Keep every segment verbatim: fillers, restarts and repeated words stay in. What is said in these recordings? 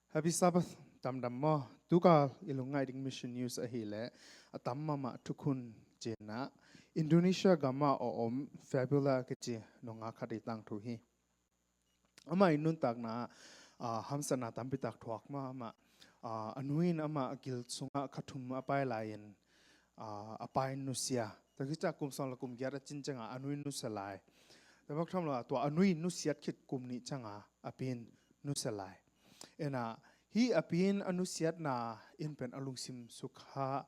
Happy Sabbath, damdam maw? Tuka i lungngaih ding mission news ahileh a tam mahmah thukhun cinah Indonesia gamah a om Fabiola kici nungak khat i tangthu hi. Amah i nuntakna ah hamsatna tampitak thuak mah amah. Ah, a nu in amah a gil sungah kha thum a pai lai-in ah, a pa in nusia. Tua khit ciang kum sawm le kum giat a cin ciangah a nu in nusia lai. Tua bek tham lo ah tua a nu in nusiat khit kum nih ciangah a pi in nusia lai. Inah hih a pi in a nusiatna in pen a lungsim sukha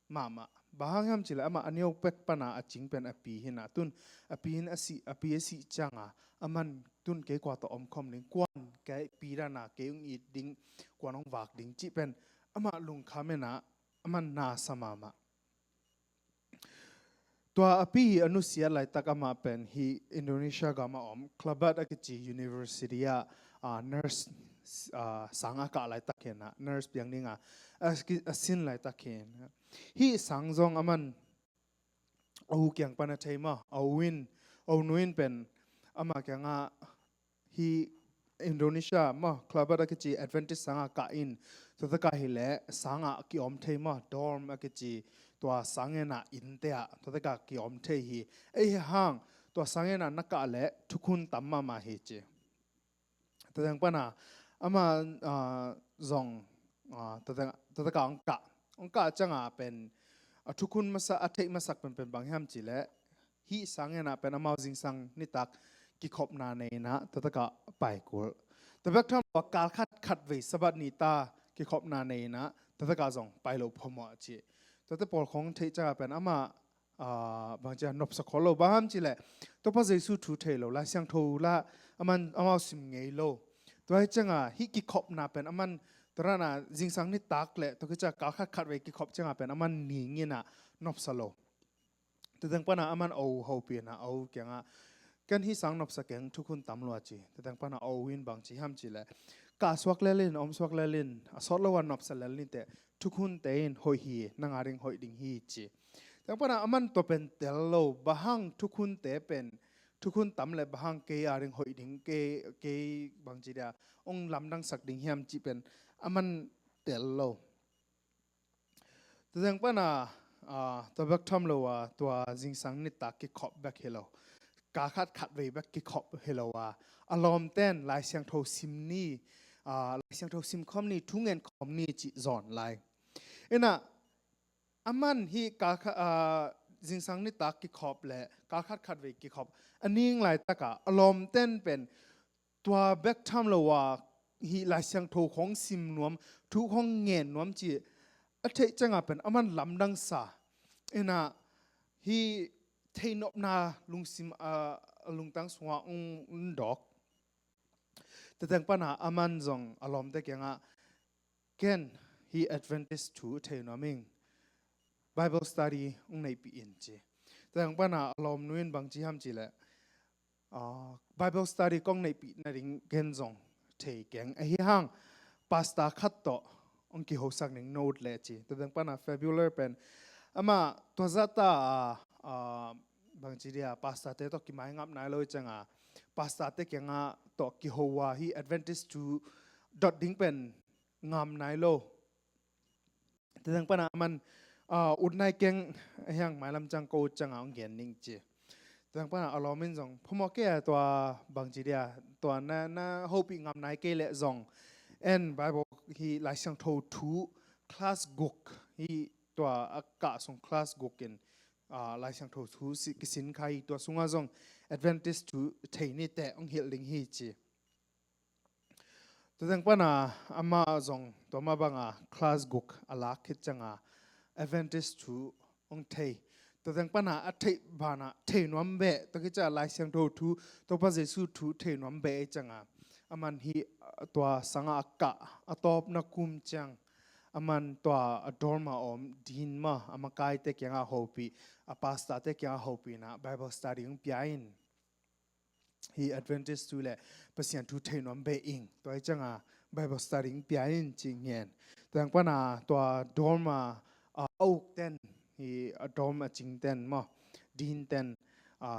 mahmah. Bang hang hiam cileh amah a neu pek pana a cing pen a pi hinah tun a pi in a sih, a pi a sih ciangah aman tun kei kua tawh omkhawm ding, kuan kei pi dana kei ung it ding, kuan ung vak ding cih pen amah lungkham inah aman nasa mahmah. Tua a pi hi a nusiat laitak amah pen hi Indonesia gam a om Klabat a kici university ah ah nurse ah sang a kah laitak hinah nurse piang dingah a, a sin laitak hinah. Hih sang zong aman a u kiang pan a thei maw, a u in, a u nu in pen amah kiangah hi Indonesia maw, Klabat a kici Adventist sangah kah in, tua takah hileh sangah kiom thei maw, dorm a kici tua sangenah innte ah tua takah kiom thei hi. Ei hi hang tua sangenah na kah leh thukhun tam mahmah hi ci. Tua teng pana amah ah zong ah tua teng, tua takah ong kah, ong kah ciangah pen a thukhun masa, a theih masak pen pen bang hiam cileh hih sangenah pen amau zingsang nitak kikhopna nei inah tua takah pai kul. Tua bek tham lo ah kal khat khat vei Sabbath ni ta kikhopna nei inah tua takah zong pai lo phamawh ci. Tuate pawl khong theih ciangah pen amah ah bangci a nopsa khol lo. Bang hiam cileh Topa Jesu thu thei lo, Lai Siangtho lah aman amau sim ngei lo. Tua hi ciangah hih kikhopna pen aman tua dana zingsang nitak le tua khit ciang kal khat khat vei kikhop ciangah pen aman ning inah nopsa lo. Tua teng pana aman a u hopih inah a u kiangah ken hih sang nopsa keng, thukhun tam lua ci. Tua teng pana a u in bangci hiam cileh kah suak lel in, om suak lel in, a sawt lo a nopsa lel niteh, thukhunte in hoih hi, nang a ding hoih ding hi ci. Tua teng pana aman tua pen tel lo, bang hang thukhunte pen thukhun tam le bang hang kei a ding hoih ding, kei, kei bangci dia ong lamdangsak ding hiam cih pen aman tel lo. Tua teng pana ah tua bek tham lo ah tua zingsang nitak kikhop bek hi lo, kal khat khat vei bek kikhop hi lo ah a lawmten Lai Siangtho sim ni, ah Lai Siangtho sim khawm ni, thu ngen khawm ni cih zawn lai. Inah aman hih kal khat ah zingsang nitak kikhop le kal khat khat vei kikhop a ning laitakah a lawmten pen tua bek tham lo ah hih Lai Siangtho khong sim nuam, thu khong ngen nuam cih a theih ciangah pen aman lamdangsa. Inah hih theihnopna lungsim ah a lungtang sungah ong dawk. Tua teng pana aman zong a lawmte kiangah ken hih Adventist thu thei nuam ing, Bible study ong neihpih in ci. Tua teng pana a lawmnu in bangci hiam cileh ah Bible study kong neihpih nading ken zong thei keng, ahi hang pastor khat tawh ong kihosak ning no ut leh ci. Tua teng pana Fabiola pen amah tua zahta ah ah bangci dia pastorte tawh kimaingap nai lo hi ciangah pastorte kiangah tawh kiho a hih Adventist thu dot ding pen ngam nai lo. Tua teng pana aman ah ut nai keng, ahi hang mailam ciang ko ut ciangah ong gen ning ci. Tua teng pana a lawm in zong phamawh kei a, tua bangci dia tua na, na hopih ngam nai kei leh zong en Bible hih Lai Siangtho thu class guk, hih tua a kah sung class guk in ah Lai Siangtho thu si, kisin kha hi, tua sungah zong Adventist thu thei niteh ong hilh ding hi ci. Tua teng pana amah zong tua mah banga class guk a lak khit cianga Adventist thu ong thei. Tua teng pana a theih banah thei nuam beh, tua khit cianga Lai Siangtho thu, Topa Jesu thu thei nuam beh ei cianga aman hih tua sanga a kah a tawpna kum ciang aman tua a dorm a om dean mah a makaite kianga hopih, a pastorte kianga hopih inah Bible study ong pia in. Hih Adventist thu le Pasian thu thei nuam beh ing, tua hi cianga Bible study ong pia in ci ngen. Tua teng pana tua dorm a a ukten, hih a dorm a cingten maw, dean ten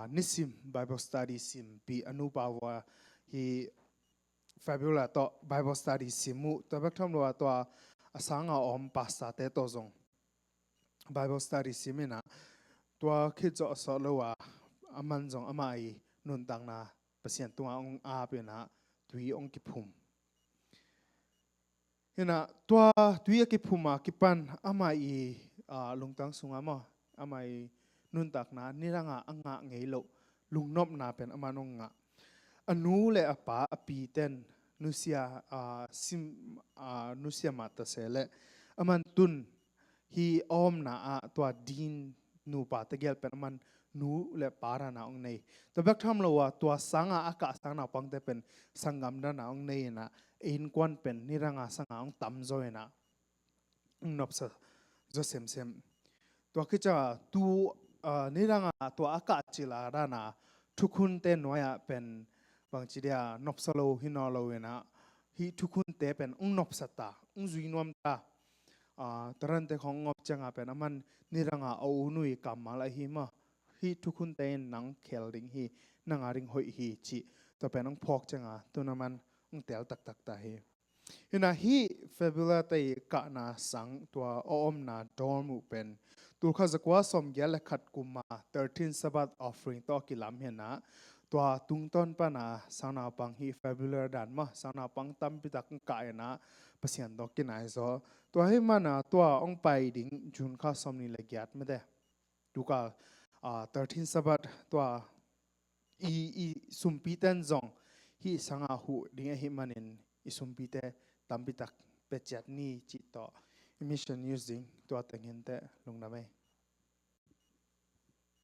nisim Bible study simpih a nupa vua hih February tawh Bible study sim uh, tua bek tham lo a tua a sanga om pastor te tawh zong Bible study sim inah, tua khit zawh sawh lo a, aman zong amah i nuntakna Pasian tunga hong ap inah tui hong kiphum. Hinah tua tui a kiphum a kipan amah i, ah, lungtang sunga maw, amah i nuntakna nidanga a ngah ngei loh lungnopna pen aman hong ngah. A nu le a pa a piten nusia, ah, sim, ah, nusia mah ta se le aman tun hi a omna ah tua din nupa tegel pen aman nu le pa dana hong nei. Tua bek tham lo a tua sanga a kah sang naupangte pen sanggam dana hong nei inah, innkuan pen nidanga sanga hong tamzaw inah hong nopsa zaw semsem. Tua khit cianga tu, ah, nidanga tua a kah cil a dana thukhunte nuai-ah pen bangci dia nopsa lo hi nawn lo inah, hih thukhunte pen hong nopsa ta, hong zui nuam ta. Ah, tarante khong hong op cianga pen aman nidanga a u nu i kammal ahi maw, hih thukhunte in nang khel ding hi, nanga ding hoih hi cih tua pen hong phawk cianga tun aman hong tel taktak ta hi. Hinah hih February te i kahna sang tua a omna dorm uh pen tulkhat zakua sawmgiat le khat kuma thirteen Sabbath offering tawh a kilam hinah, tua tungtawn pana sang naupang hih February dan maw, sang naupang tampitak hong kah inah Pasian tawh kinai zaw. Tua hih mana tua hong pai ding June kha sawmnih le giat mete, tukal, ah, thirteen Sabbath tua i, i sumpiten zong hih sanga huh ding ahih manin i sumpite tampitak pia ciat ni cih tawh i mission news ding tua teng hinteh. Lungdam ei.